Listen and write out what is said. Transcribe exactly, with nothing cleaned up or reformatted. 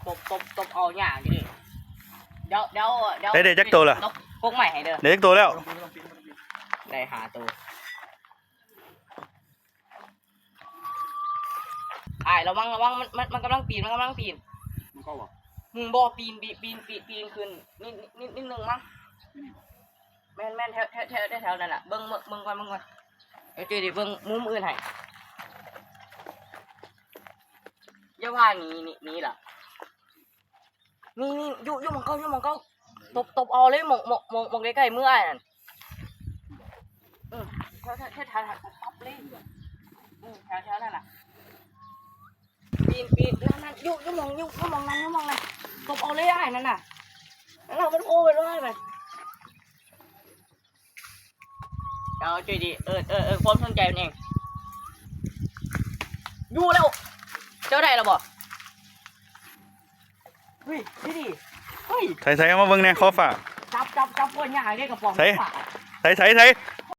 ตบตบตบเอาหญ้าอยู่นี่เดี๋ยวเดี๋ยวเดี๋ยว ได้ได้จักตัวล่ะ ตบกกใหม่ให้เด้อ ได้จักตัวแล้ว ได้หาตัวอ้ายระวังระวังมันมันมันกำลังปีนมันกำลังปีน มันเข้าบ่ มึงบ่ปีนปีนปีนปีนปีนขึ้นนิดนิดนิดนึงมั้งแม่นแม่นแถวแถวแถวแถวนั่นแหละเบิ่งเบิ่งเบิ่งก่อนเบิ่งก่อนเดี๋ยวเจอดิเบิ่งมุมอื่นให้อย่าว่าหนีหนีหนีล่ะนี่นี่อยู่อยู่หมองเก่าอยู่หมองเก่าตบตบเอาเลยหมองหมองหมองหมองใกล้ๆมืออ้ายนั่นเออแถวแถวแถวแถวแถวตับเลยเออแถวแถวนั่นน่ะปีนปีนนั่นนั่นอยู่อยู่หมองอยู่อยู่หมองนั่นอยู่หมองนั่นตบเอาเลยอ้ายนั่นน่ะแล้วเราเป็นโอ้ไปด้วยไปเอาใจดีเออเออเออความสนใจมันเองอยู่แล้วเจ้าได้แล้วบ่ เฮ้ยนี่ดิเฮ้ย ใส่ใส่มาเบิ่งแหน่ขอฝาก จับจับจับก้นยาเรียกกระป๋อง ใส่ ฝาก ใส่ใส่ใส่